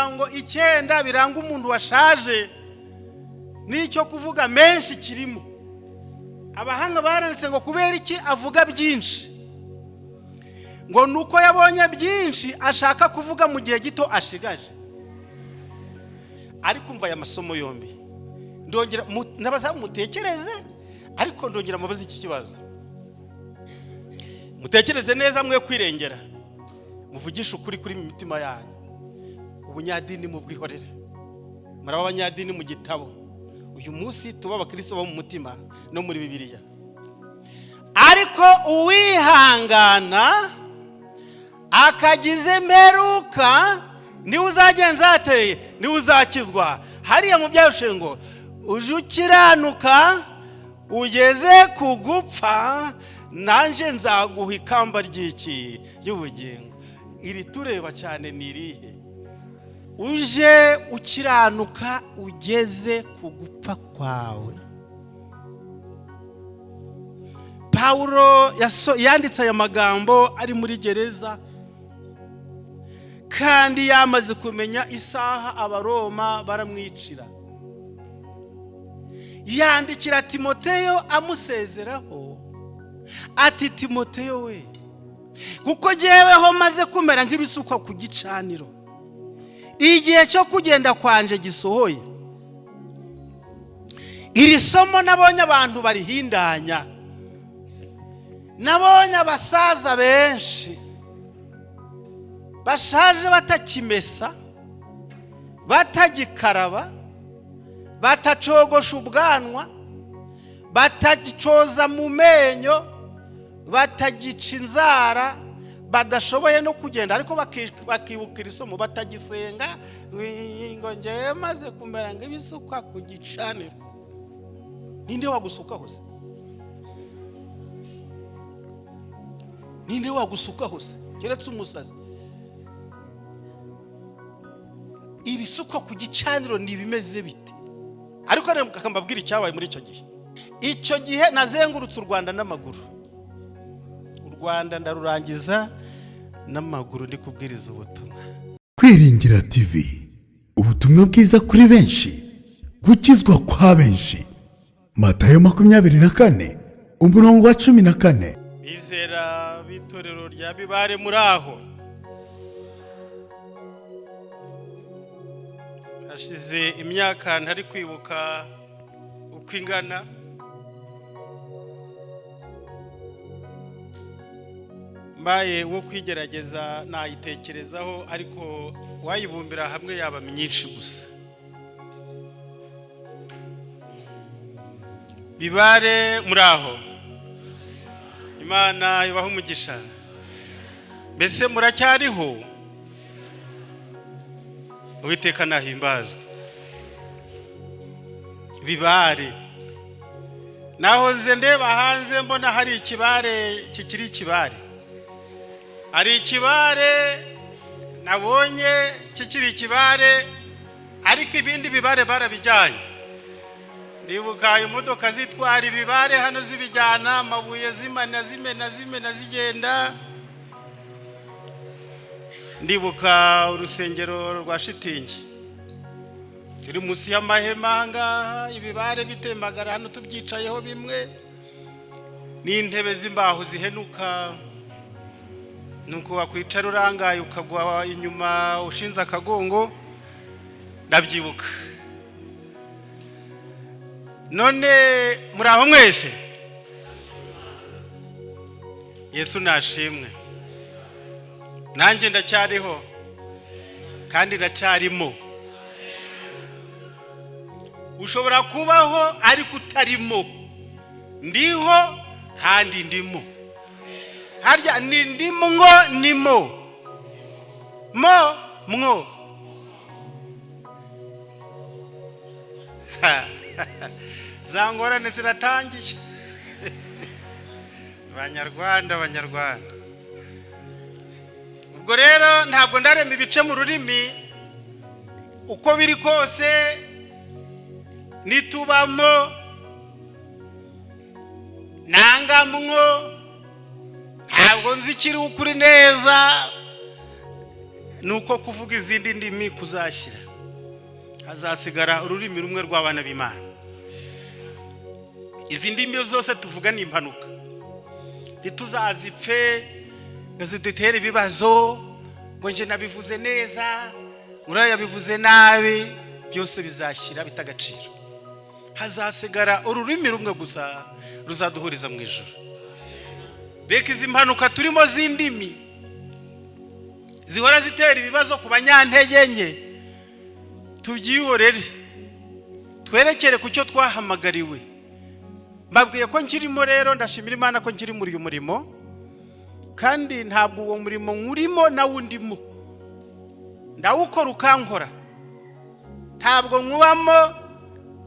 Ibirango 9 biranga umuntu washaje n'icyo kuvuga menshi kirimo. Abahanga baranditse ngo kubera iki avuga byinshi? Ngo ni uko yabonye byinshi ashaka kuvuga mu gihe gito ashigaje. Ariko umva aya masomo yombi, ndongera ndabaza mutekereze, ariko ndongera mubaze iki kibazo. Mutekereze neza, mwe kwirengera, muvugishe ukuri kuri mu mitima yanyu. Ubunyadini mubwihorere, muraba abanyadini mu gitabo. Uyu munsi tuba abakristo bo mu mutima no muri Bibiliya. Ariko uwihangana akagize imperuka niwe uzagenza ateye, niwe uzakizwa. Hariya mu byarushe ngo uje ukiranuka ugeze ku gupfa, nanjye nzaguha ikamba ry'iki? Y'ubugingo. Iri tureba cyane ni irihe? Uje ukiranuka ugeze ku gupfa kwawe. Pawulo yanditse aya magambo ari muri gereza, kandi yamaze kumenya isaha Abaroma baramwicira. Yandikira Timoteyo amusezeraho ati: "Timoteyo we, kuko jyeweho maze kumera nk'ibisukwa ku gicaniro, igihe cyo kugenda kwanje gisohoye." Iri somo nabonye abantu barihindanya. Nabonye abasaza benshi bashaje batakimesa, batagikaraba, batacogosha ubwanwa, batagicoza mu menyo, batagica inzara, badashoboye no kugenda, ariko bakibuka iri somo, batagisenga, ngo ngewe maze kumera nk'ibisukwa ku gicaniro. Ninde wagusukaho se? Ninde wagusukaho se keretse umusazi? Ibisukwa ku gicaniro ni ibimeze bite? Ariko reka mbabwire icyabaye muri icyo gihe. Icyo gihe nazengurutse u Rwanda n'amaguru, u Rwanda ndarurangiza n'amaguru, ndi kubwiriza ubutumwa. Kwiringira TV, ubutumwa bwiza kuri benshi, gukizwa kwa benshi. Matayo 24, umurongo wa 14. Bizera b'itorero rya Bibare, muri aho? Hashize imyaka ntari kwibuka uko ingana, mbaye wo kwigerageza nayitekerezaho, ariko wayibumbira hamwe yaba myinshi gusa. Bibare, muri aho? Imana ibaha umugisha. Mbese muracyariho? Uwiteka nahimbazwe. Bibare, nahoze ndeba hanze mbona hari ikibare kikiri ikibare. Hari ikibare nabonye kikiri ikibare, ariko ibindi bibare barabijyanye. Ndibuka imodoka zitwara ibibare hano zibijyana, amabuye zimena zimena zimena zigenda. Ndibuka urusengero rwa shitingi turi munsi y'amahema aha ngaha, ibibare bitembagara hano tubyicayeho bimwe, n'intebe z'imbaho zihenuka, nuko wakwicara urangaye ukagwa inyuma ushinze akagongo. Ndabyibuka. None muri aho mwese? Yesu nashimwe. Nanjye ndacyariho kandi ndacyarimo. Ushobora kubaho ariko utarimo. Ndiho kandi ndimo. Harya ni ndimo ngo nimo mo mwo? Za ngorane ziratangiye. Banyarwanda, banyarwanda, ubwo rero ntabwo ndarema ibice mu rurimi. Uko biri kose nitubamo nangamwo, ntabwo nzi ikiri ukuri neza. Ni uko kuvuga izindi ndimi kuzashyira, hazasigara ururimi rumwe rw'abana b'Imana. Izi ndimi zose tuvuga ni impanuka, ntituzazipfe ngo zidutere ibibazo, ngo njye nabivuze neza, uriya yabivuze nabi. Byose bizashyira bita agaciro, hazasigara ururimi rumwe gusa ruzaduhuriza mu ijoro. Reka izi mpanuka turimo z'indimi zihora zitera ibibazo ku banyantege nke tubyihorere, twerekere ku cyo twahamagariwe. Mbabwiye ko nkirimo rero, ndashimira Imana ko nkiri muri uyu murimo, kandi ntabwo uwo murimo nkurimo nawe undimo, ndawukora ukankora. Ntabwo nywubamo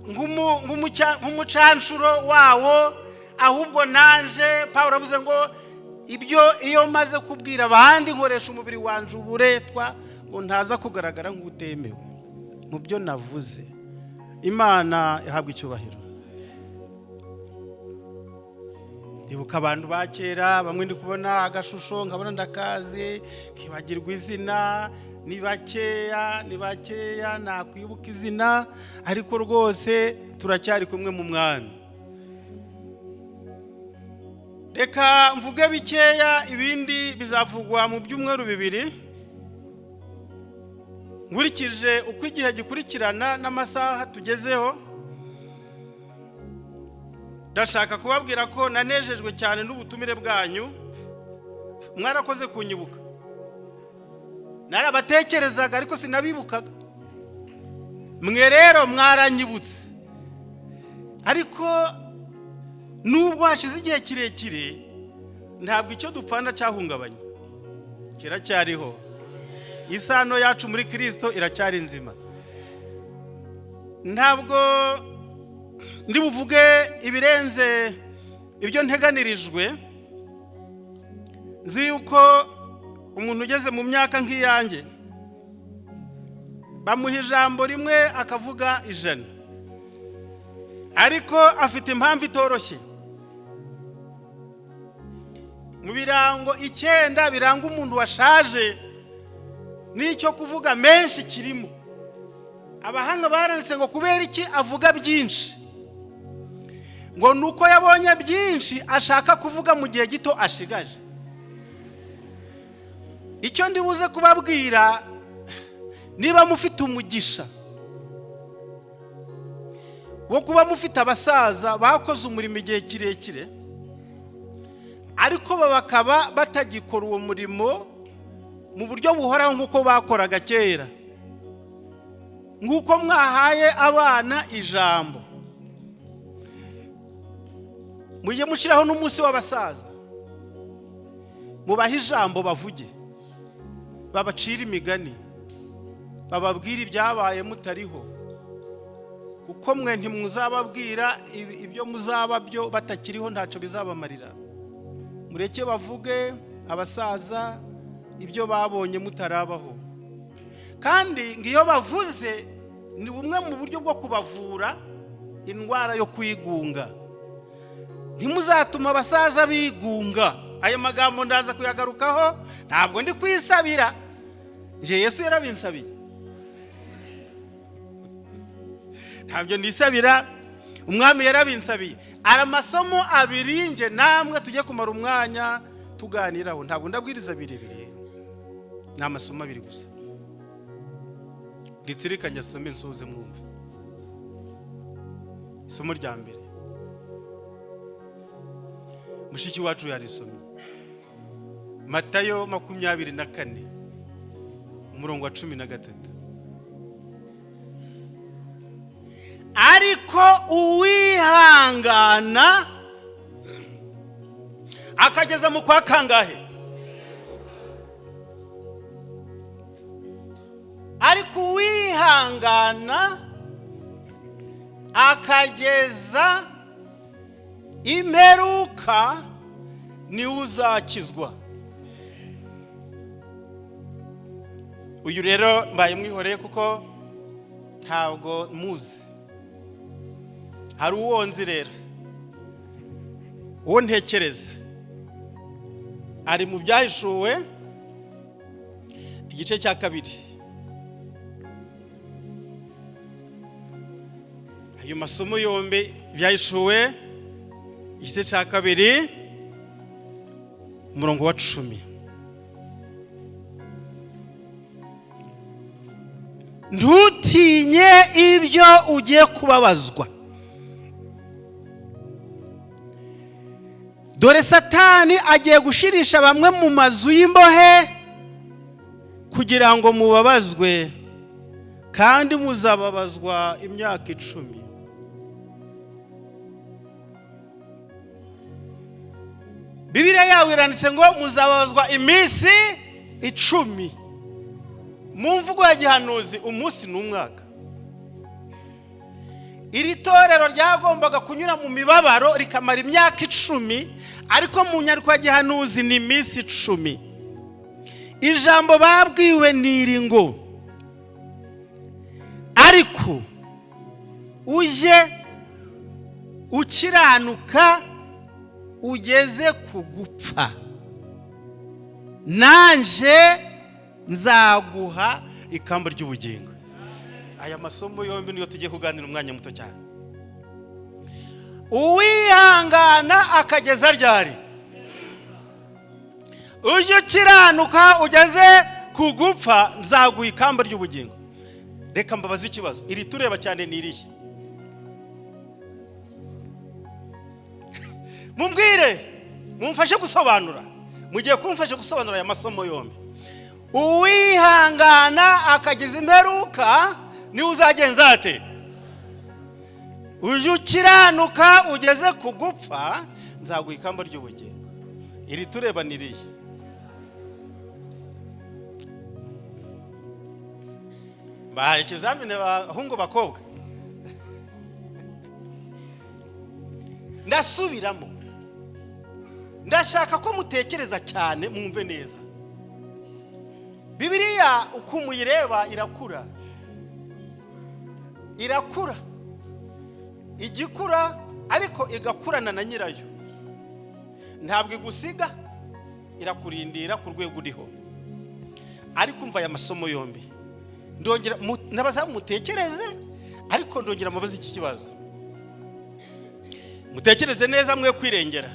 nk'umucanshuro wawo, ahubwo nanje Paul avuze ngo ibyo iyo maze kubwira abandi nkoresha umubiri wanje uburetwa, ngo ntaza kugaragara nk'utemewe mu byo navuze. Imana ihabwa icyubahiro. Ndibuka abantu ba kera bamwe, ndi kubona agashusho nkabona ndakazi, nkibagirwa izina. Ni bakeya, ni bakeya nakwibuka izina, ariko rwose turacyari kumwe mu Mwami. Reka mvuge bikeya, ibindi bizavugwa mu byumweru 2, nkurikije uko igihe gikurikirana n'amasaha tugezeho. Ndashaka kubabwira ko nanejejwe cyane n'ubutumire bwanyu. Mwarakoze kunyibuka. Narabatekerezaga ariko sinabibukaga. Mwe rero mwaranyibutse, ariko nubwo hashize igihe kirekire, ntabwo icyo dupfana cyahungabanye, kiracyariho. Isano yacu muri Kirisito iracyari nzima. Ntabwo ndi buvuge ibirenze ibyo nteganirijwe. Nzi yuko umuntu ugeze mu myaka nk'iyanjye bamuha ijambo rimwe akavuga 100, ariko afite impamvu itoroshye. Mu birango 9 biranga umuntu washaje, n'icyo kuvuga menshi kirimo. Abahanga baranditse ngo kubera iki avuga byinshi? Ngo ni uko yabonye byinshi ashaka kuvuga mu gihe gito ashigaje. Icyo ndibuze kubabwira, niba mufite umugisha wo kuba mufite abasaza bakoze umurimo igihe kirekire, ariko bakaba batagikora uwo murimo mu buryo buhoraho nk'uko bakoraga kera, nk'uko mwahaye abana ijambo, mujye mushyiraho n'umunsi w'abasaza, mubahe ijambo, bavuge, babacire imigani, bababwire ibyabaye mutariho, kuko mwe ntimuzababwira ibyo muzaba byo batakiriho, ntacyo bizabamarira. Mureke bavuge abasaza ibyo babonye mutarabaho. Kandi ngo iyo bavuze ni bumwe mu buryo bwo kubavura indwara yo kwigunga. Ntimuzatuma abasaza bigunga. Aya magambo ndaza kuyagarukaho. Ntabwo ndi kwisabira njye, Yesu yarabinsabiye, ntabyo nisabira, Umwami yarabinsabiye. Ari amasomo abiri nje namwe tujye kumara umwanya tuganiraho. Ntabwo ndabwiriza birebire, ni amasomo abiri gusa. Ritsirikanye asome nsoze mwumve. Isomo rya mbere mushiki wacu yarisomye, Matayo 24, umurongo wa 13: "Ariko uwihangana akageza mu kwa kangahe? Ariko uwihangana akageza imperuka niwe uzakizwa." Uyu rero mbaye mwihoreye kuko ntabwo muzi. Hari uwo nzi rero, uwo ntekereza ari mu Byahishuwe, Igice cya kabiri, ayo masomo yombi, Ibyahishuwe igice cya kabiri, umurongo wa 10. Ntutinye ibyo ugiye kubabazwa. Dore Satani agiye gushirisha bamwe mu mazu y'imbohe kugira ngo mubabazwe, kandi muzababazwa imyaka 10. Bibiliya yawe iranditse ngo muzababazwa iminsi 10. Mu mvugo ya gihanuzi, umunsi ni umwaka. Iri torero ryagombaga kunyura mu mibabaro rikamara imyaka 10, ariko mu nyandiko ya gihanuzi ni iminsi 10. Ijambo babwiwe ni iri ngo: "Ariko ujye ukiranuka ugeze ku gupfa, nanjye nzaguha ikamba ry'ubugingo." Aya masomo yombi niyo tugiye kuganira umwanya muto cyane. Uwihangana akageza ryari? Ujye ukiranuka ugeze ku gupfa, nzaguha ikamba ry'ubugingo. Reka mbabaze ikibazo: iri tureba cyane ni irihe? Mumbwire, mumfashe gusobanura. Mugiye kumfasha gusobanura aya masomo yombi. Uwihangana akageza imperuka niwe uzagenza ate? Ujye ukiranuka ugeze ku gupfa, nzaguha ikamba ry'ubugingo. Iri tureba ni irihe? Bahaye ikizamini, bahungu, bakobwa. Ndasubiramo, ndashaka ko mutekereza cyane, mwumve neza. Bibiliya uko muyireba irakura, irakura, igikura, ariko igakurana na nyirayo. Ntabwo igusiga, irakurindira ku rwego uriho. Ariko umva aya masomo yombi. Ndongera ndabaza mutekereze, ariko ndongera mubaze iki kibazo. Mutekereze neza, mwe kwirengera,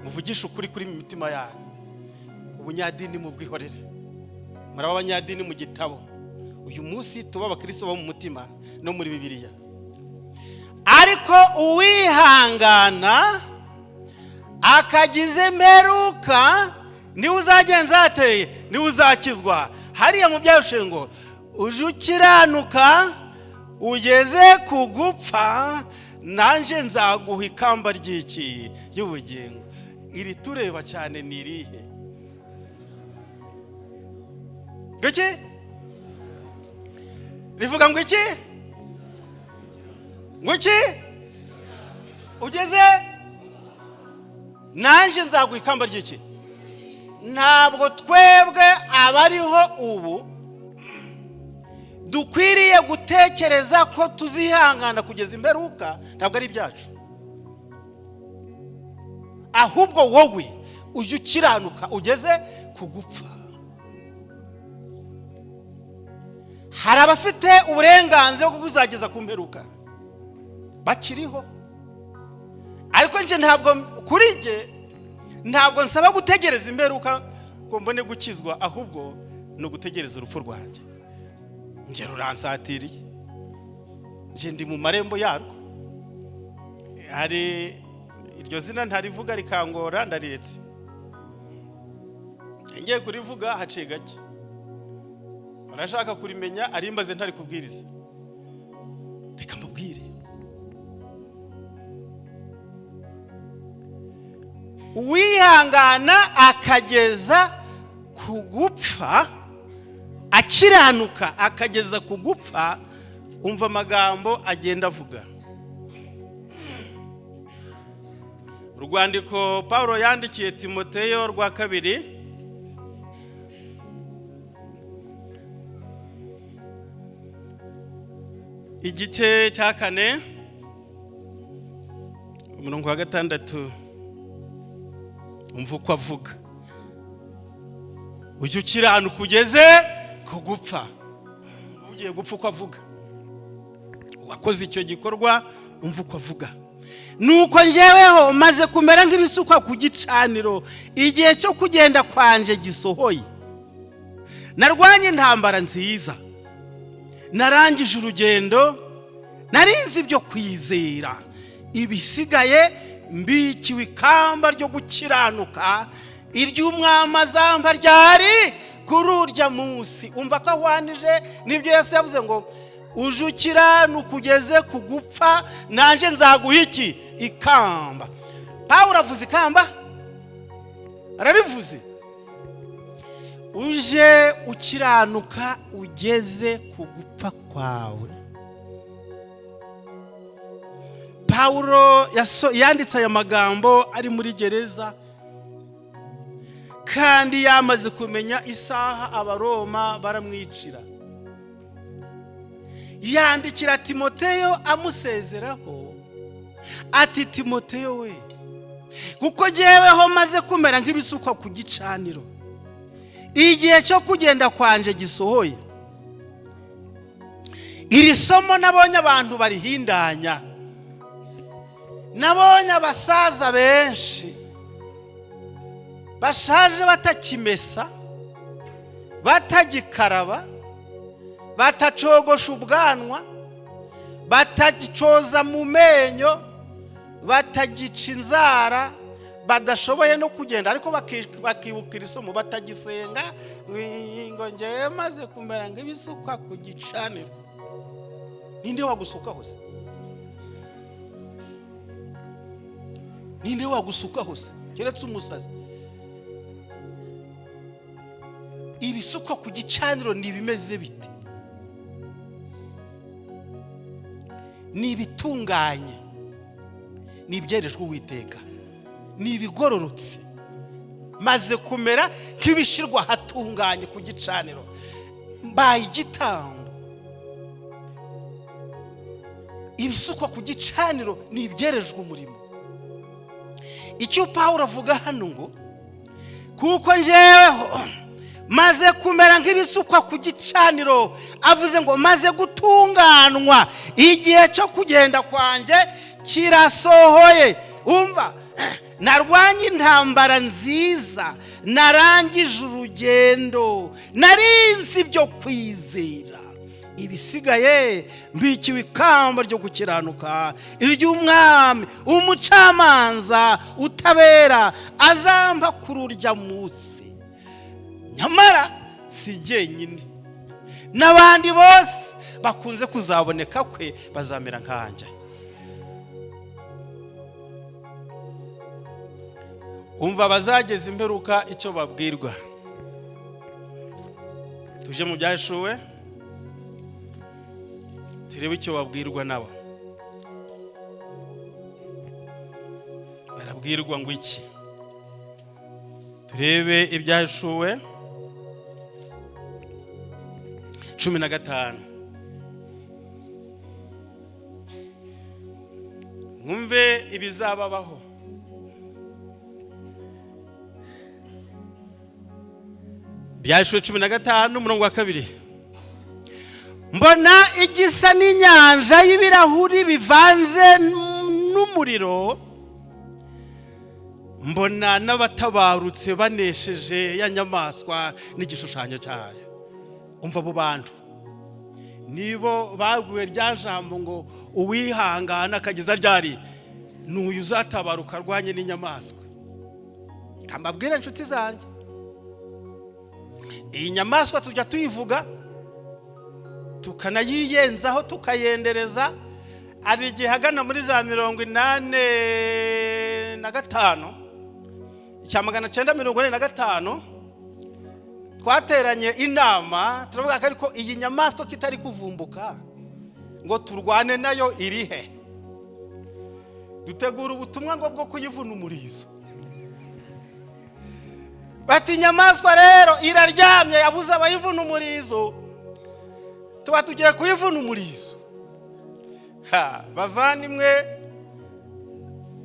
muvugishe ukuri kuri mu mitima yanyu. Ubunyadini mubwihorere, muraba abanyadini mu gitabo. Uyu munsi tuba abakristo bo mu mutima no muri Bibiliya. Ariko uwihangana akagize imperuka niwe uzagenza ateye, niwe uzakizwa. Hariya mu Byashe ngo uje ukiranuka ugeze ku gupfa, nanjye nzaguha ikamba ry'iki? Y'ubugingo. Iri tureba cyane ni irihe? Ngo iki? Rivuga ngo iki? Ngo iki? Ugeze, nanjye nzaguha ikamba ry'iki? Ntabwo twebwe abariho ubu dukwiriye gutekereza ko tuzihangana kugeza imperuka. Ntabwo ari ibyacu. Ahubwo wowe ujye ukiranuka ugeze ku gupfa. Hari abafite uburenganzira bwo kuzageza ku mperuka bakiriho, ariko njye ntabwo, kuri njye ntabwo nsaba gutegereza imperuka ngo mbone gukizwa, ahubwo ni ugutegereza urupfu rwanjye. Njye ruransatiriye, njye ndi mu marembo yarwo. Hari iryo zina ntarivuga rikangora, ndariretse. Ngiye kurivuga haciye gake. Barashaka kurimenya, arimbaze ntari kubwiriza. Reka mbabwire: uwihangana akageza ku gupfa, akiranuka akageza ku gupfa. Umva amagambo agenda avuga. Urwandiko Paul yandikiye Timoteyo rwa kabiri, igice cya 4, umurongo wa 6. Umva uko avuga. Ujye ukiranuka ugeze ku gupfa. Ugiye gupfa uko avuga, uwakoze icyo gikorwa, umva uko avuga: "Nuko njyeweho maze kumera nk'ibisukwa ku gicaniro, igihe cyo kugenda kwanje gisohoye. Narwanye intambara nziza, narangije urugendo, narinze ibyo kwizera. Ibisigaye mbikiwe ikamba ryo gukiranuka, iry'Umwami azampa ryari kuri urya munsi." Umva ko ahwanije n'ibyo Yesu yavuze ngo: "Uje ukiranuka ugeze ku gupfa, nanjye nzaguha iki? Ikamba." Pawulo avuze ikamba, ararivuze: "Uje ukiranuka ugeze ku gupfa kwawe." Pawulo yanditse aya magambo ari muri gereza, kandi yamaze kumenya isaha Abaroma baramwicira. Yandikira Timoteyo amusezeraho, ati: "Timoteyo we, kuko jyeweho maze kumera nk'ibisukwa ku gicaniro, igihe cyo kugenda kwanje gisohoye." Iri somo nabonye abantu barihindanya. Nabonye abasaza benshi bashaje batakimesa, batagikaraba, batacogosha ubwanwa, batagicoza mu menyo, batagica inzara, badashoboye no kugenda, ariko bakibuka iri somo, batagisenga, ngo: "Ngewe maze kumera nk'ibisukwa ku gicaniro." Ninde wagusukaho se? Ninde wagusukaho se keretse umusazi? Ibisukwa ku gicaniro ni ibimeze bite? Ni ibitunganye, ni ibyerejwe Uwiteka, ni ibigororotse. Maze kumera nk'ibishyirwa ahatunganye ku gicaniro, mbaye igitambo. Ibisukwa ku gicaniro ni ibyerejwe umurimo. Icyo Pawulo avuga hano ngo: "Kuko njyeweho maze kumera nk'ibisukwa ku gicaniro," avuze ngo: "Maze gutunganwa, igihe cyo kugenda kwanjye kirasohoye." Umva: "Narwanye intambara nziza, narangije urugendo, narinze ibyo kwizera. Ibisigaye mbikiwe ikamba ryo gukiranuka, iry'Umwami umucamanza utabera azampa kuri urya munsi. Nyamara si jyenyine, n'abandi bose bakunze kuzaboneka kwe bazamera nkanjye." Umva abazageza imperuka icyo babwirwa. Tuje mu Byahishuwe, turebe icyo babwirwa nabo. Barabwirwa ngo iki? Turebe Ibyahishuwe 15. Mwumve ibizababaho. Byahishuwe 15, umurongo wa 2: "Mbona igisa n'inyanja y'ibirahuri bivanze n'umuriro, mbona n'abatabarutse banesheje ya nyamaswa n'igishushanyo cyayo." Umva, abo bantu nibo baguye rya jambo ngo: "Uwihangana akageza ryari, ni uyu uzatabaruka arwanye n'inyamaswa." Mbabwire inshuti zanjye, iyi nyamaswa tujya tuyivuga, tukanayiyenzaho, tukayendereza. Hari igihe ahagana muri za 85, 1985, twateranye inama, turavuga ko ariko iyi nyamaswa ko itari kuvumbuka ngo turwane nayo, iri he? Dutegura ubutumwa ngo bwo kuyivuna umurizo. Bati: "Inyamaswa rero iraryamye, yabuze abayivuna umurizo, tuba tugiye kuyivuna umurizo." Ha, bavandimwe,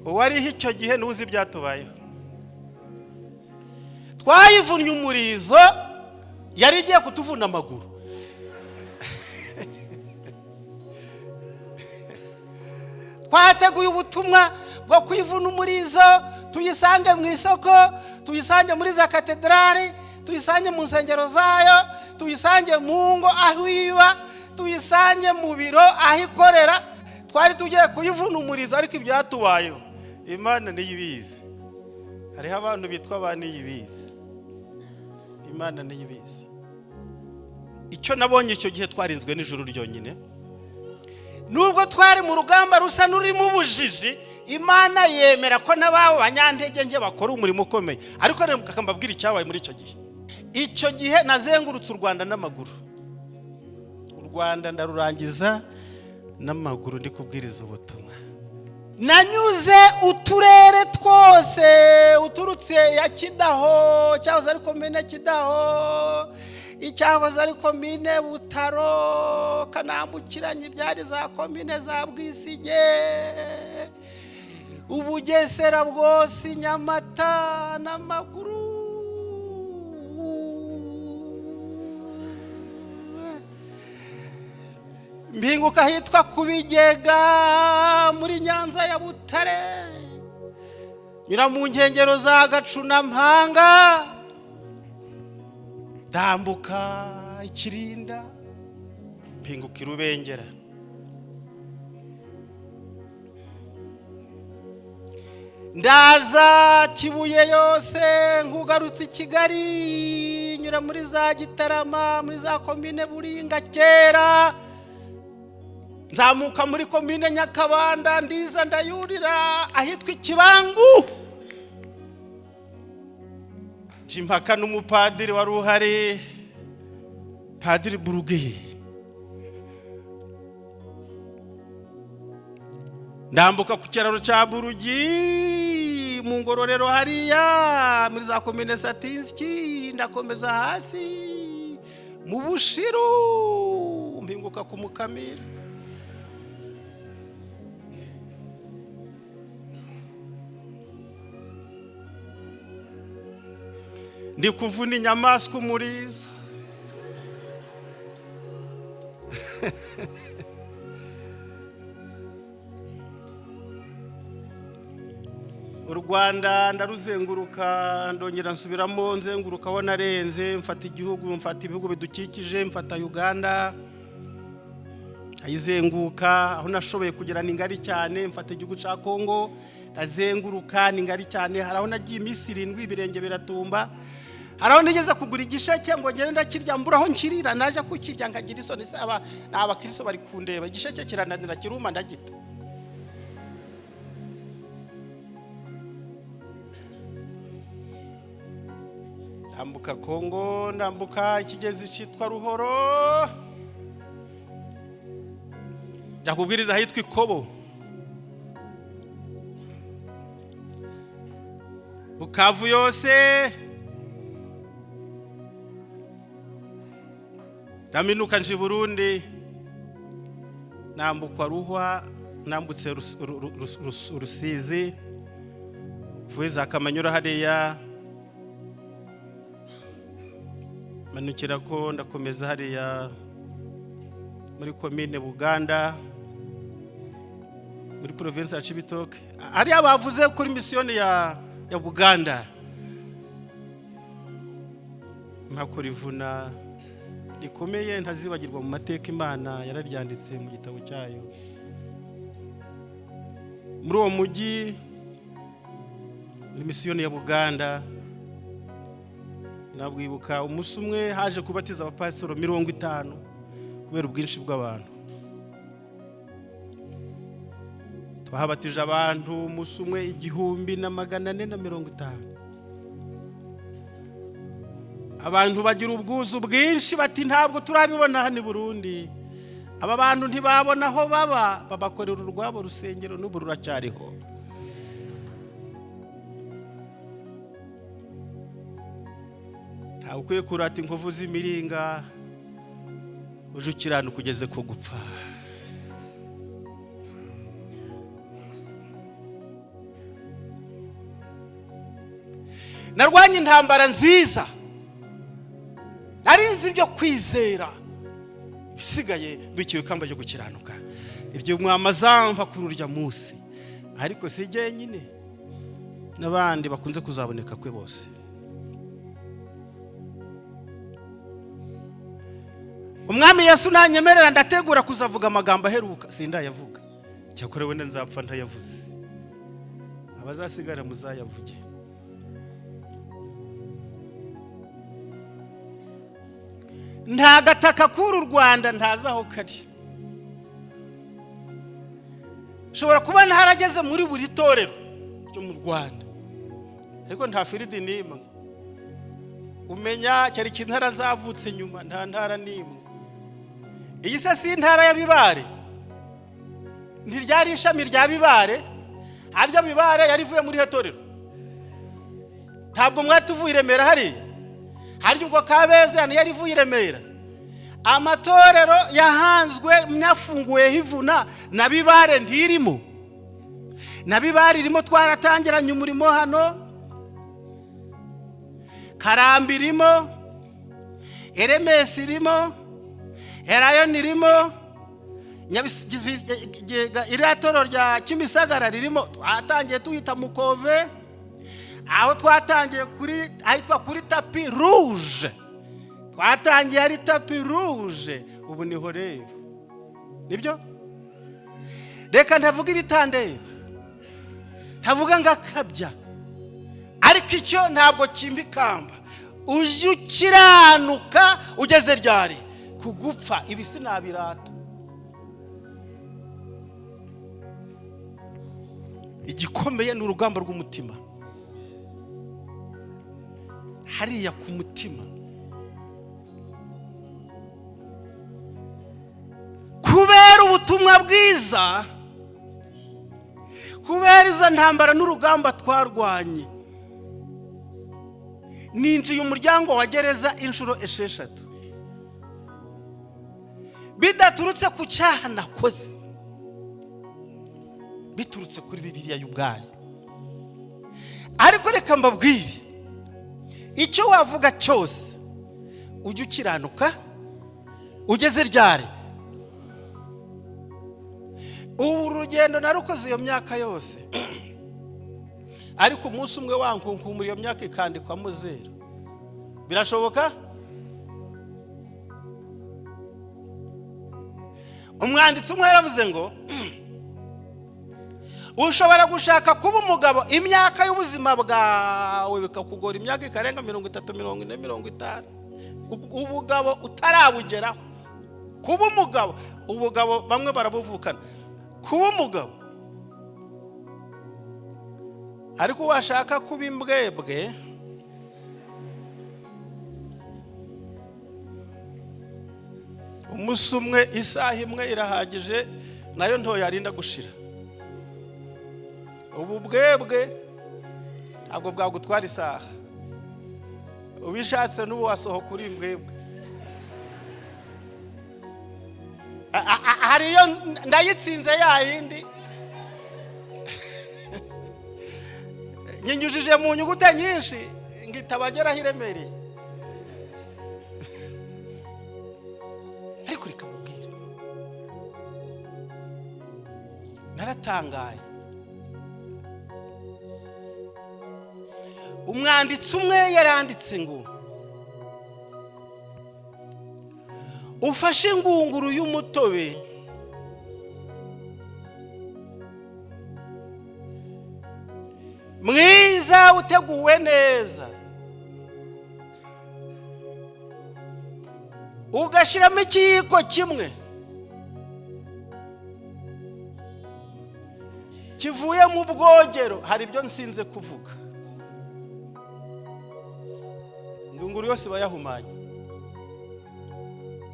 uwariho icyo gihe ntuzi ibyatubayeho. Twayivunnye umurizo. Yari igiye kutuvuna amaguru. Twateguye ubutumwa bwo kwivuna umurizo, tuyisange mu isoko, tuyisange muri za katedrali, tuyisange mu nsengero zayo, tuyisange mu ngo aho iba, tuyisange mu biro aho ikorera. Twari tugiye kuyivuna umurizo, ariko ibyatubayeho Imana niyo ibizi. Hariho abantu bitwa ba Niyibizi, Imana niyo ibizi. Icyo nabonye icyo gihe, twarinzwe n'ijuru ryonyine. Nubwo twari mu rugamba rusa n'urimo ubujiji, Imana yemera ko n'ababo banyantege nke bakora umurimo ukomeye. Ariko reka mbabwire icyabaye muri icyo gihe. Icyo gihe nazengurutse u Rwanda n'amaguru, u Rwanda ndarurangiza n'amaguru, ndi kubwiriza ubutumwa. Nanyuze uturere twose, uturutse ya Kidaho, cyahoze ari komine Kidaho, icyahoze ari komine Butaro, kanambukiranya ibyari za komine za Bwisige, Ubugesera bwose, Nyamata, n'amaguru. Mpinguka ahitwa ku Bigega muri Nyanza ya Butare, nyura mu nkengero za Gacunampanga, ndambuka Ikirinda, mpinguka i Rubengera. Ndaza Kibuye yose, nkugarutse i Kigali, nyura muri za Gitarama, muri za komine Buringa kera, nzamuka muri komine Nyakabanda, ndiza ndayurira ahitwa Ikibangu. Nje impaka n'umupadiri wari uhari, Padiri Burugeye. Ndambuka ku kiraro cya Burugi mu Ngororero, hariya muri za komine Satinski, ndakomeza hasi mu Bushiru, mpinguka ku Mukamira. Ndi kuvuna inyamaswa umurizo. U Rwanda ndaruzenguruka, ndongera nsubiramo, nzenguruka aho narenze, mfata igihugu, mfata ibihugu bidukikije, mfata Uganda ayizenguka aho nashoboye kugera, ni ngari cyane. Mfata igihugu cya Kongo ndazenguruka, ni ngari cyane. Hari aho nagiye iminsi 7, ibirenge biratumba. Hari aho nigeze kugura igisheke ngo ngende ndakirya, mbura aho nkirira. Naje kukirya nkagira isoni, se aba ni abakristo bari kundeba? Igisheke kirananira, kiruma, ndagita. Ndambuka Kongo, ndambuka ikigezi cyitwa Ruhoro, njya kubwiriza ahitwa Ikobo, Bukavu yose. Ndaminuka nje i Burundi, nambukwa Ruhwa, nambutse Rusizi, mvuye za Kamanyura hariya, manukira ko ndakomeza hariya muri komine Buganda, muri provinsi ya Cibitoke, hariya bavuze kuri misiyoni ya Buganda. Mpakora ivuna rikomeye ntazibagirwa mu mateka, Imana yararyanditse mu gitabo cyayo. Muri uwo mujyi, muri misiyoni ya Buganda, nabwibuka umunsi umwe haje kubatiza abapasitoro 50. Kubera ubwinshi bw'abantu, twahabatije abantu umunsi umwe 1450. Abantu bagira ubwuzu bwinshi, bati: "Ntabwo turabibona hano i Burundi." Aba bantu ntibabona aho baba, babakorera urwabo rusengero, n'ubu ruracyariho. Ntawe ukwiye kurata inkovu z'imiringa, uje ukiranuka ugeze ku gupfa. Narwanye intambara nziza, nari Natsinze ibyo kwizera, ibisigaye mbikiwe ikamba ryo gukiranuka, iryo Umwami azampa kuri urya munsi. Ariko si jyenyine, n'abandi bakunze kuzaboneka kwe bose. Umwami Yesu nanyemerera, ndategura kuzavuga amagambo aheruka. Sindayavuga, cyakora wenda nzapfa ntayavuze, abazasigara muzayavuge. Nta gataka k'uru Rwanda ntazi aho kari. Nshobora kuba ntarageze muri buri torero ryo mu Rwanda, ariko nta field n'imwe umenya cyari intara zavutse nyuma. Nta ntara n'imwe. Iyi se si intara ya Bibare? Ntiryari ishami rya Bibare? Harya Bibare yari ivuye muri torero? Ntabwo mwatuvuye i Remera hariya? Harya ubwo Kabeza yari ivuye i Remera? Amatorero yahanzwe myafunguyeho ivuna, na Bibare ntirimo? Na Bibare irimo, twaratangiranye umurimo hano. Karambi irimo, Eremesi irimo, Erayoni irimo, iriya torero rya Kimisagara ririmo, twatangiye tuhita Mukove, aho twatangiye kuri ahitwa kuri Tapis Rouge. Twatangiye ari Tapis Rouge, ubu niho rero. Nibyo, reka ntavuga ibitandeba, ntavuga ngo akabya, ariko icyo ntabwo kimba ikamba. Ujye ukiranuka ugeze ryari? Kugupfa. Ibi sinabirata. Igikomeye ni urugamba rw'umutima, hariya ku mutima. Kubera ubutumwa bwiza, kubera izo ntambara n'urugamba twarwanye, ninjiye umuryango wa gereza inshuro 6, bidaturutse ku cyaha nakoze, biturutse kuri Bibiliya y'ubwayo. Ariko reka mbabwire, icyo wavuga cyose, ujye ukiranuka ugeze ryari? Ubu urugendo narukoze iyo myaka yose, ariko umunsi umwe wankunkumura iyo myaka ikandikwamo zero, birashoboka. Umwanditsi umwe yaravuze ngo ushobora gushaka kuba umugabo imyaka y'ubuzima bwawe bikakugora, imyaka ikarenga 30, 40, 50, ubugabo utarabugeraho. Kuba umugabo, ubugabo bamwe barabuvukana, kuba umugabo. Ariko washaka kuba imbwebwe, umunsi umwe, isaha imwe irahagije, nayo ntoyarinda gushira. Ubu bwebwe ntabwo bwagutwara isaha. Ubishatse n'ubu wasohoka uri imbwebwe. Hari iyo ndayitsinze, ya yindi nyinyujije mu nyugute nyinshi ngo itabageraho iremereye. Ariko reka mubwire, naratangaye. Umwanditsi umwe yaranditse ngo ufashe ingunguru y'umutobe mwiza uteguwe neza, ugashyiramo ikiyiko kimwe kivuye mu bwogero. Hari ibyo nsinze kuvuga. Ingunguru yose iba yahumanye.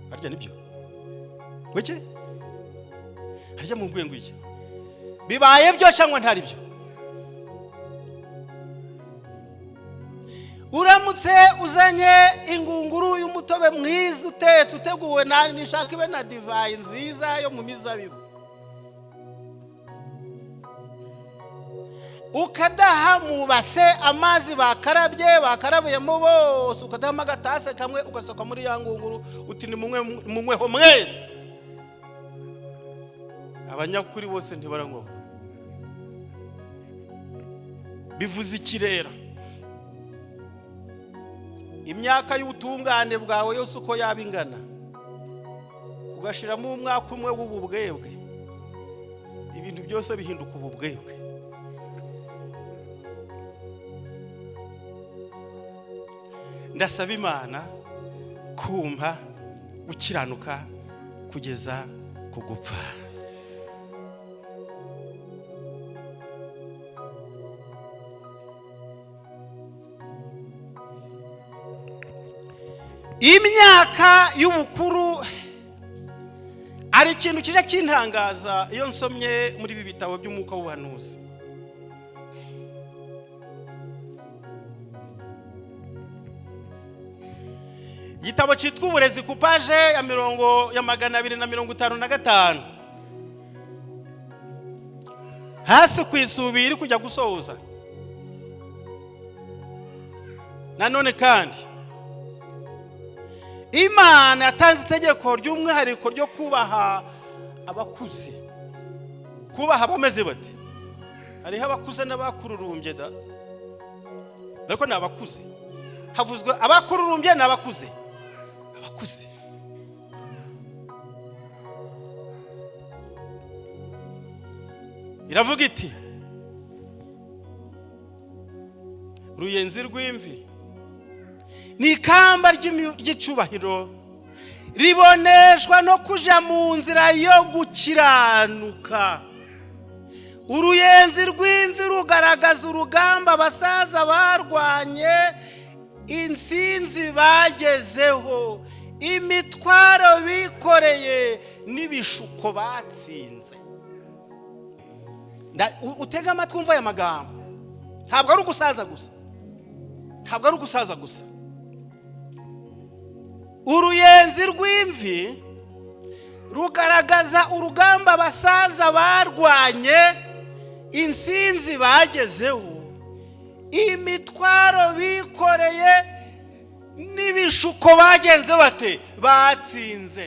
Harya nibyo weke? Harya mu ngo iki bibaye byo cyangwa ntari byo? Uramutse uzanye ingunguru y'umutobe mwiza utetse, uteguwe, nishaka ibe na divayi nziza yo mu mizabibu. Ukadaha mu base amazi bakarabye, bakarabuyemo bose, ukadahamo agatase kamwe, ugasoka muri ya ngunguru uti: "Ni munyweho mwese." Abanyakuri bose ntibaranywaho. Bivuze iki rero? Imyaka y'ubutungane bwawe yose uko yaba ingana, ugashiramo umwaka umwe w'ububwebwe, ibintu byose bihinduka ububwebwe. Ndasaba Imana kumpa gukiranuka kugeza ku gupfa. Imyaka y'ubukuru, hari ikintu kijya kintangaza iyo nsomye muri ibi bitabo by'umwuka w'ubuhanuzi. Igitabo cyitwa Uburezi, ku page ya 255, hasi ku isubi iri kujya gusoza. Nanone kandi Imana yatanze itegeko ry'umwihariko ryo kubaha abakuze. Kubaha abameze bate? Hariho abakuze n'abakururumbye da, ariko ni abakuze havuzwe. Abakururumbye ni abakuze. Abakuze, iravuga iti: "Ruyenzi rw'imvi ni ikamba ry'icubahiro riboneshwa no kuja mu nzira yo gukiranuka." Uruyenzi rw'imvi rugaragaza urugamba abasaza barwanye, insinzi bagezeho, imitwaro bikoreye n'ibishuko batsinze. Utege amatwi wumva aya magambo. Ntabwo ari ugusaza gusa, ntabwo ari ugusaza gusa. Uruyenzi rw'imvi rugaragaza urugamba abasaza barwanye, insinzi bagezeho, imitwaro bikoreye n'ibishuko bagenze bate? Batsinze.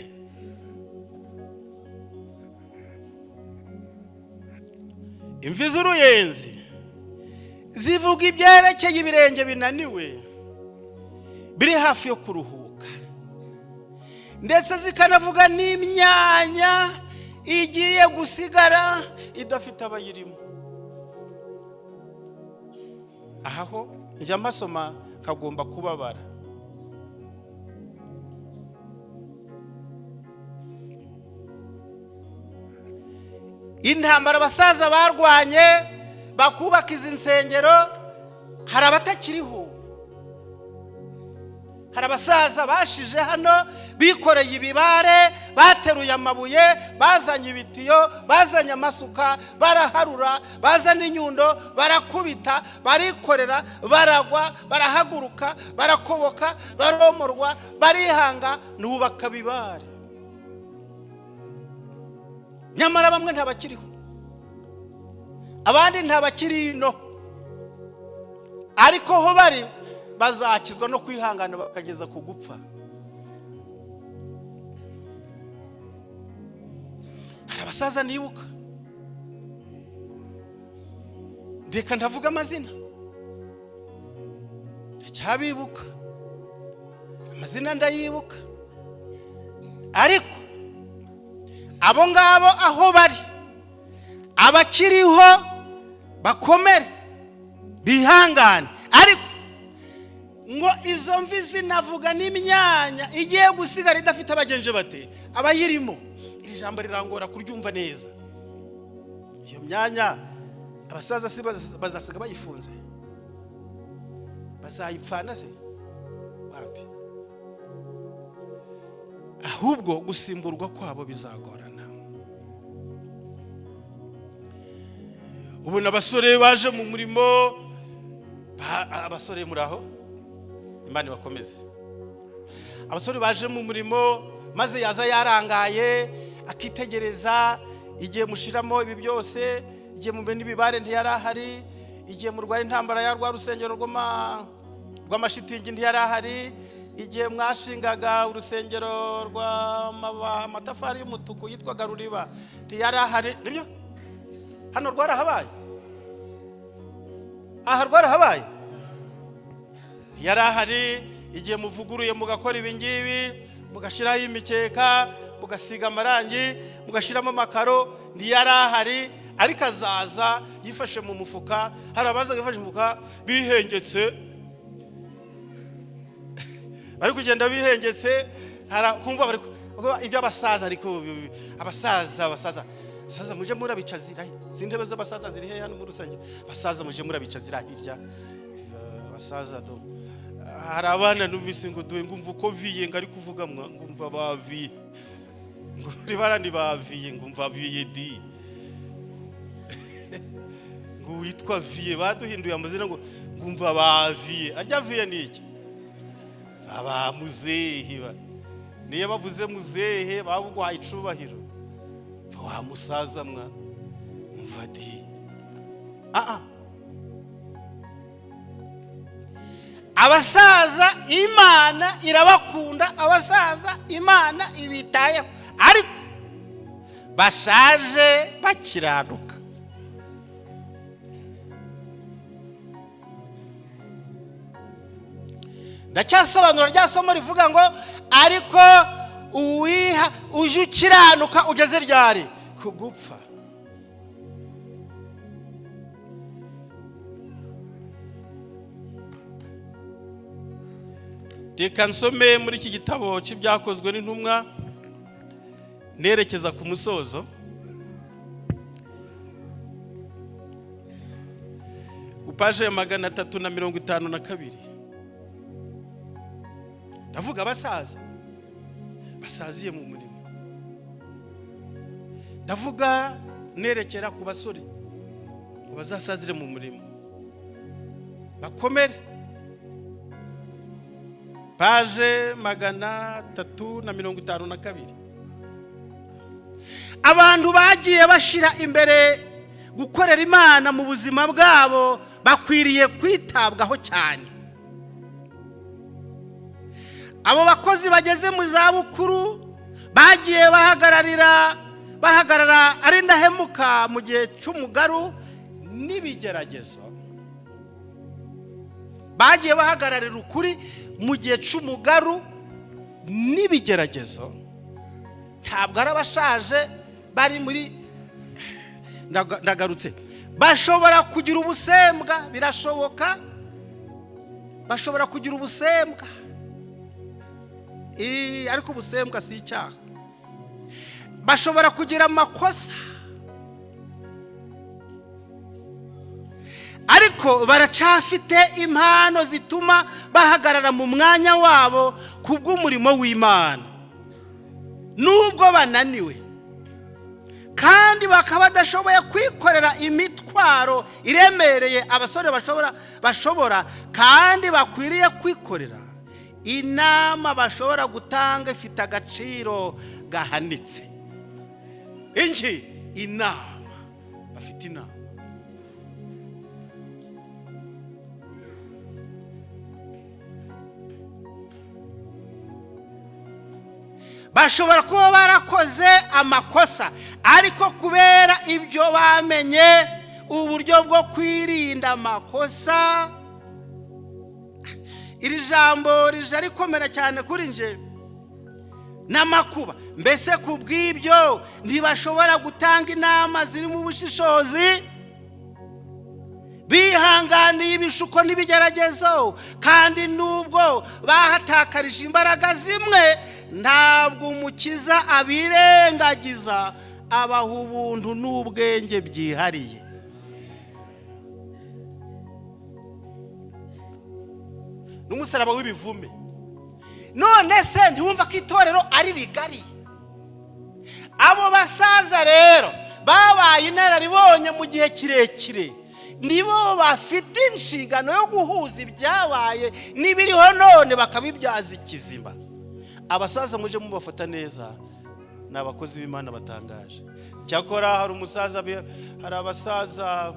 Imvi z'uruyenzi zivuga ibyerekeye ibirenge binaniwe biri hafi yo kuruhuka, ndetse zikanavuga n'imyanya igiye gusigara idafite abayirimo. Aha ho njya mpasoma kagomba kubabara. Intambara abasaza barwanye bakubaka izi nsengero, hari abatakiriho. Hari abasaza bashije hano bikoreye ibibare, bateruye amabuye, bazanye ibitiyo, bazanye amasuka, baraharura, bazana inyundo, barakubita, barikorera, baragwa, barahaguruka, barakoboka, baromorwa, barihanga, nubaka bibare. Nyamara bamwe ntabakiriho, abandi ntabakiri ino, ariko ho bari bazakizwa no kwihangana bakageza ku gupfa. Hari abasaza nibuka, reka ndavuga amazina, ndacyabibuka, amazina ndayibuka. Ariko abo ngabo aho bari, abakiriho bakomere, bihangane. Ariko ngo izo mvi zinavuga n'imyanya igiye gusigara idafite abagenje bate? Abayirimo. Iri jambo rirangora kuryumva neza. Iyo myanya abasaza si bazasiga bayifunze? Bazayipfana se? Wapi, ahubwo gusimburwa kwabo bizagorana. Ubona abasore baje mu murimo, abasore muri aho, Imana ibakomeze. Abasore baje mu murimo, maze yaza yarangaye, akitegereza igihe mushiramo ibi byose, igihe mumena ibibare ntiyari ahari. Igihe murwaye intambara ya rwa rusengero rw'amashitingi, ntiyari ahari. Igihe mwashingaga urusengero rw'amatafari y'umutuku yitwaga Ruriba, ntiyari ahari. Nibyo, hano rwarahabaye, aha rwarahabaye, ntiyari ahari. Igihe muvuguruye, mugakora ibi ngibi, mugashyiraho imikeka, mugasiga amarangi, mugashyiramo amakaro, ntiyari ahari. Ariko azaza yifashe mu mufuka. Hari abaza bifashe mu mufuka bihengetse, bari kugenda bihengetse. Hari kumva bari ibyo abasaza, ariko abasaza, abasaza, abasaza muje murabica zira. Izi ntebe z'abasaza ziri hehe hano mu rusengero? Abasaza muje murabica zira hirya. Abasaza do, hari abana numvise ngo dore ngumva uko viye ngo ari kuvuga mwa, ngumva baviye, ngo bari barandi baviye, ngumva viye di, ngo witwa viye, baduhinduye amazina, ngo ngumva baviye. Arya viye ni iki? Aba muzehe niyo bavuze muzehe babuguhaye icubahiro. Va wa musaza mwa, umva di. Ah ah, abasaza Imana irabakunda, abasaza Imana ibitayeho, ariko bashaje bakiranuka. Ndacyasobanura rya somo rivuga ngo: ariko uwiha uje ukiranuka ugeze ryari kugupfa? Reka nsome muri iki gitabo cy'Ibyakozwe n'Intumwa, nerekeza ku musozo, ku paje ya 352. Ndavuga abasaza basaziye mu murimo, ndavuga nerekera ku basore ngo bazasazire mu murimo, bakomere. Paje 352. Abantu bagiye bashyira imbere gukorera Imana mu buzima bwabo bakwiriye kwitabwaho cyane. Abo bakozi bageze mu zabukuru bagiye bahagararira, bahagarara ari indahemuka mu gihe cy'umugaru n'ibigeragezo, bagiye bahagararira ukuri mu gihe cy'umugaru n'ibigeragezo. Ntabwo ari abashaje bari muri ndagarutse. Bashobora kugira ubusembwa, birashoboka, bashobora kugira ubusembwa, ariko ubusembwa si icyaha. Bashobora kugira amakosa, ariko baracyafite impano zituma bahagarara mu mwanya wabo ku bw'umurimo w'Imana nubwo bananiwe kandi bakaba badashoboye kwikorera imitwaro iremereye abasore bashobora kandi bakwiriye kwikorera. Inama bashobora gutanga ifite agaciro gahanitse. Iki inama bafite, inama bashobora kuba barakoze amakosa, ariko kubera ibyo bamenye, uburyo bwo kwirinda amakosa. Iri jambo rije rikomera cyane kuri nje n'amakuba. Mbese ku bw'ibyo ntibashobora gutanga inama zirimo ubushishozi? Bihanganiye ibishuko n'ibigeragezo, kandi nubwo bahatakarije imbaraga zimwe, ntabwo Umukiza abirengagiza, abaha ubuntu n'ubwenge byihariye. N'umusaraba w'ibivume. None se ntiwumva ko itorero ari rigari? Abo basaza rero babaye inararibonye mu gihe kirekire, nibo bafite inshingano yo guhuza ibyabaye n'ibiriho none, bakabibyaza ikizima. Abasaza muje mubafata neza, ni abakozi b'Imana batangaje. Cyakora hari umusaza, hari abasaza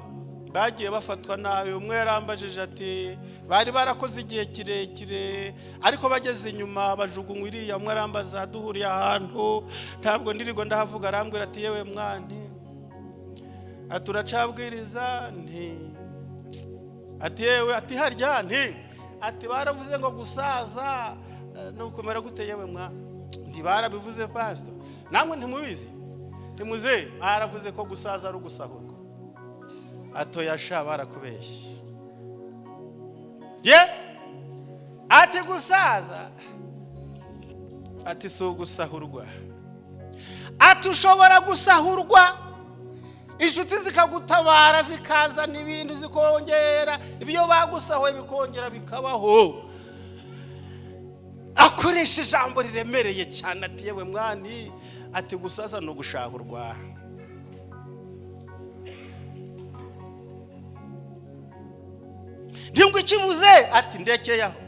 Bagiye bafatwa nabi. Umwe yarambajije ati bari barakoze igihe kirekire, ariko bageze inyuma bajugunywa iriya. Umwe arambaza, duhuriye ahantu, ntabwo ndirirwa ndahavuga, arambwira ati: "Yewe mwani," ati, "uracabwiriza?" Nti ati: "Yewe," ati, "harya?" Nti ati: "Baravuze ngo gusaza ni ukumera gute?" "Yewe mwa," nti, "barabivuze pastor, namwe ntimubizi?" Ntimuze, baravuze ko gusaza ari ugusahurwa. Atoya sha, barakubeshye ye. Ati: "Gusaza," ati, "si ugusahurwa." Ati: "Ushobora gusahurwa, inshuti zikagutabara, zikazana ibintu, zikongera ibyo bagusahuye, bikongera bikabaho." Akoresha ijambo riremereye cyane, ati: "Yewe mwani," ati, "gusaza ni ugushahurwa." Ntabwo ikibuze, ati: "Ndekeye aho,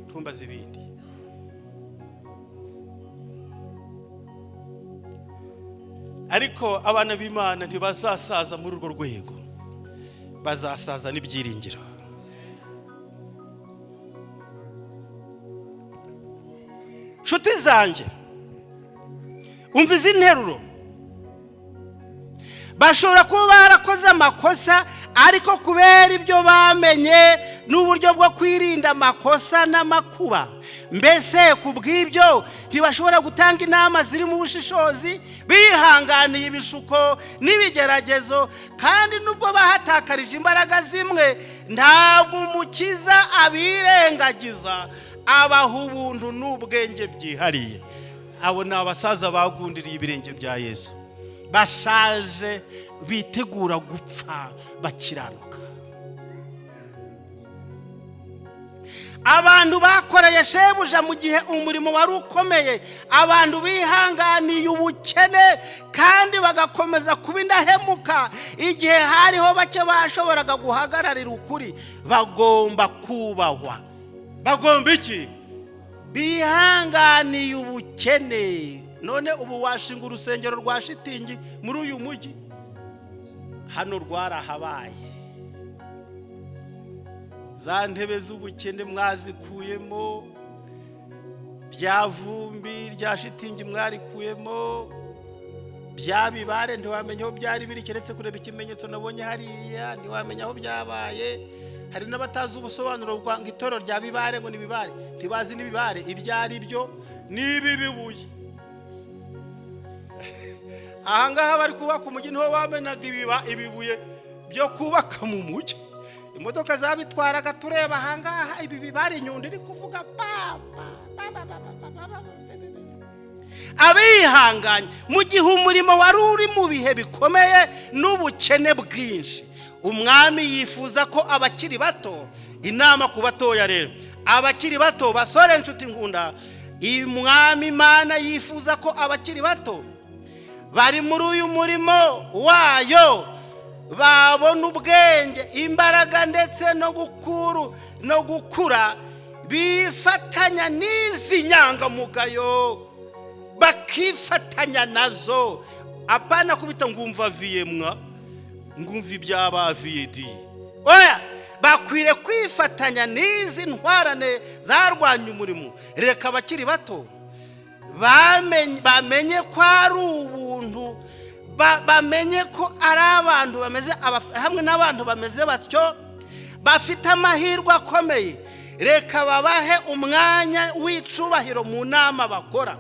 ntumbaze ibindi." Ariko abana b'Imana ntibazasaza muri urwo rwego, bazasaza n'ibyiringiro. Nshuti zanjye, umva izi nteruro. Bashobora kuba barakoze amakosa, ariko kubera ibyo bamenye n'uburyo bwo kwirinda amakosa n'amakuba, mbese ku bw'ibyo ntibashobora gutanga inama ziri mu bushishozi. Bihanganiye ibishuko n'ibigeragezo, kandi nubwo bahatakarije imbaraga zimwe, ntabwo Umukiza abirengagiza, abaha ubuntu n'ubwenge byihariye. Abo ni abasaza bagundiriye ibirenge bya Yesu, bashaje, bitegura gupfa, bakiranuka. Abantu bakoreye shebuja mu gihe umurimo wari ukomeye, abantu bihanganiye ubukene kandi bagakomeza kuba indahemuka igihe hariho bake bashoboraga guhagararira ukuri, bagomba kubahwa. Bagomba iki? Bihanganiye ubukene. None ubu washinga urusengero rwa shitingi muri uyu mujyi? Hano rwarahabaye. Za ntebe z'ubukene mwazikuyemo, rya vumbi rya shitingi mwarikuyemo, bya bibare ntiwamenya aho byari biri keretse kureba ikimenyetso nabonye hariya, ntiwamenya aho byabaye. Hari n'abatazi ubusobanuro bwa ngo itorero rya bibare, ngo ni bibare, ntibazi n'ibibare ibyo ari byo. N'ibi bibuye ahangaha bari kubaka umujyi, niho bamenaga ibibuye byo kubaka mu mujyi, imodoka zabitwaraga. Tureba ahangaha ibi bibare, inyundo iri kuvuga pa pa pa pa pa pa pa pa. Abihanganye mu gihe umurimo wari uri mu bihe bikomeye n'ubukene bwinshi. Umwami yifuza ko abakiri bato, inama ku batoya rero, abakiri bato, basore, inshuti nkunda, Umwami Imana yifuza ko abakiri bato bari muri uyu murimo wayo babona ubwenge, imbaraga ndetse no gukura, bifatanya n'izi nyangamugayo, bakifatanya nazo. Apana kubita ngumva viyemwa, ngumva iby'abaviye di, oya. Bakwiriye kwifatanya n'izi ntwarane zarwanya umurimo. Reka abakiri bato bamenye ko ari ubuntu, bamenye ko ari abantu bameze hamwe n'abantu bameze batyo bafite amahirwe akomeye. Reka babahe umwanya w'icubahiro mu nama bakora.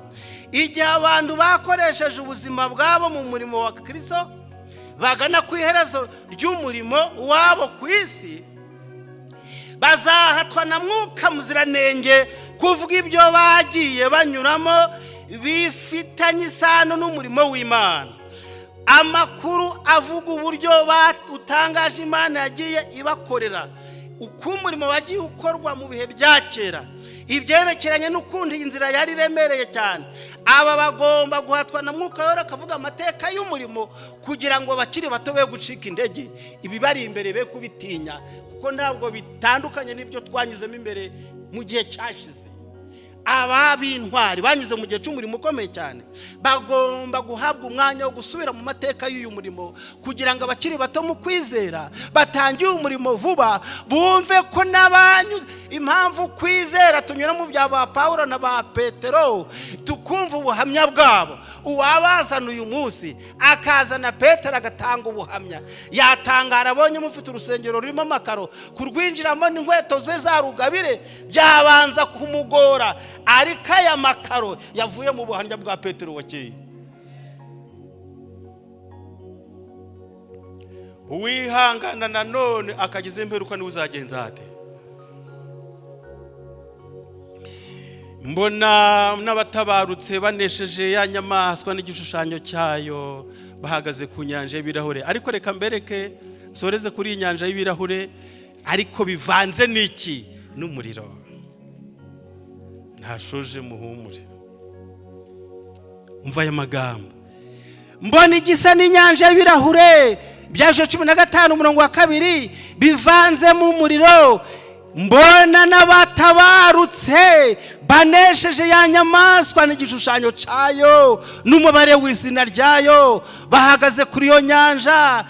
Igihe abantu bakoresheje ubuzima bwabo mu murimo wa Kirisito bagana ku iherezo ry'umurimo wabo ku isi, bazahatwa na Mwuka Muziranenge kuvuga ibyo bagiye banyuramo bifitanye isano n'umurimo w'Imana. Amakuru avuga uburyo utangaje Imana yagiye ibakorera, uko umurimo wagiye ukorwa mu bihe bya kera, ibyerekeranye n'ukundi inzira yari iremereye cyane. Aba bagomba guhatwa na Mwuka Wera akavuga amateka y'umurimo, kugira ngo abakiri bato be gucika intege, ibibari imbere be kubitinya, kuko ntabwo bitandukanye n'ibyo twanyuzemo imbere mu gihe cyashize. Aba b'intwari banyuze mu gihe cy'umurimo ukomeye cyane bagomba guhabwa umwanya wo gusubira mu mateka y'uyu murimo, kugira ngo abakiri bato mu kwizera batangiye umurimo vuba bumve ko n'abanyuze impamvu kwizera tunyura mu bya ba Pawulo na ba Petero, tukumva ubuhamya bwabo. Uwabazana uyu munsi, akazana Petero agatanga ubuhamya, yatangara abonye mufite urusengero rurimo amakaro, kurwinjiramo n'inkweto ze za rugabire byabanza kumugora, ariko aya makaro yavuye mu buhamya bwa Petero wa kera. Uwihangana nanone akageza imperuka niwe uzagenza ate? Mbona n'abatabarutse banesheje ya nyamaswa n'igishushanyo cyayo, bahagaze ku nyanja y'ibirahure. Ariko reka mbereke, nsoreze kuri iyi nyanja y'ibirahure, ariko bivanze n'iki? N'umuriro. Ntashoje, muhumure. Umva aya magambo: mbona igisa n'inyanja y'ibirahure, byaje 15 umurongo wa 2, bivanzemo umuriro. Mbona n'abatabarutse banesheje ya nyamaswa n'igishushanyo cyayo n'umubare w'izina ryayo, bahagaze kuri iyo nyanja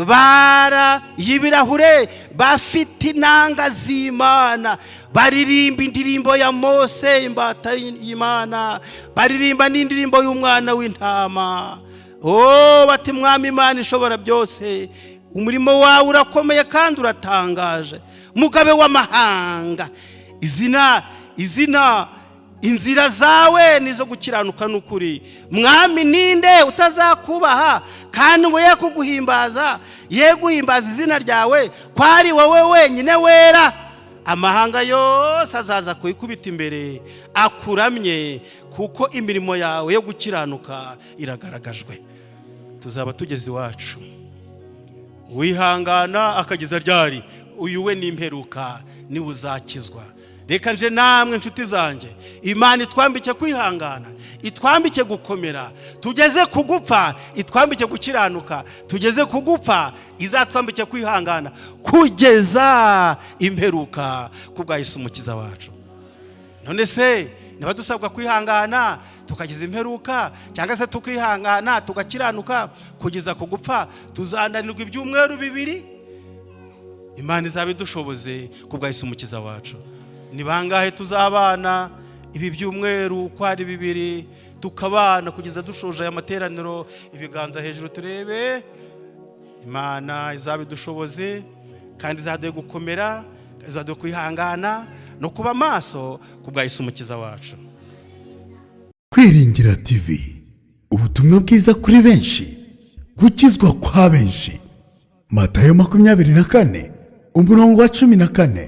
bara y'ibirahure, bafite inanga z'Imana, baririmba indirimbo ya Mose imbata y'Imana, baririmba n'indirimbo y'umwana w'intama. Oh, bati: "Mwami Imana ishobora byose, umurimo wawe urakomeye kandi uratangaje, mugabe w'amahanga. Izina inzira zawe nizo gukiranuka n'ukuri. Mwami, ninde utazakubaha kandi ngo ye kuguhimbaza, ye guhimbaza izina ryawe, ko ari wowe wenyine wera? Amahanga yose azaza kuyikubita imbere akuramye, kuko imirimo yawe yo gukiranuka iragaragajwe." Tuzaba tugeze iwacu. Wihangana akageza ryari? Uyu we n'imperuka niwe uzakizwa. Reka nje namwe, inshuti zanjye, Imana itwambike kwihangana, itwambike gukomera tugeze ku gupfa, itwambike gukiranuka tugeze ku gupfa, izatwambike kwihangana kugeza imperuka ku bwa Yesu Umukiza wacu. None se niba dusabwa kwihangana tukageza imperuka, cyangwa se tukihangana tugakiranuka kugeza ku gupfa, tuzananirwa ibyumweru 2? Imana izaba idushoboze ku bwa Yesu Umukiza wacu. Ni bangahe tuzabana ibi byumweru uko ari 2, tukabana kugeza dushoje aya materaniro? Ibiganza hejuru turebe. Imana izaba idushoboze kandi izaduhe gukomera, izaduhe kwihangana no kuba maso ku bwa Yesu Umukiza wacu. Kwiringira TV, ubutumwa bwiza kuri benshi, gukizwa kwa benshi. Matayo 24 umurongo wa 14.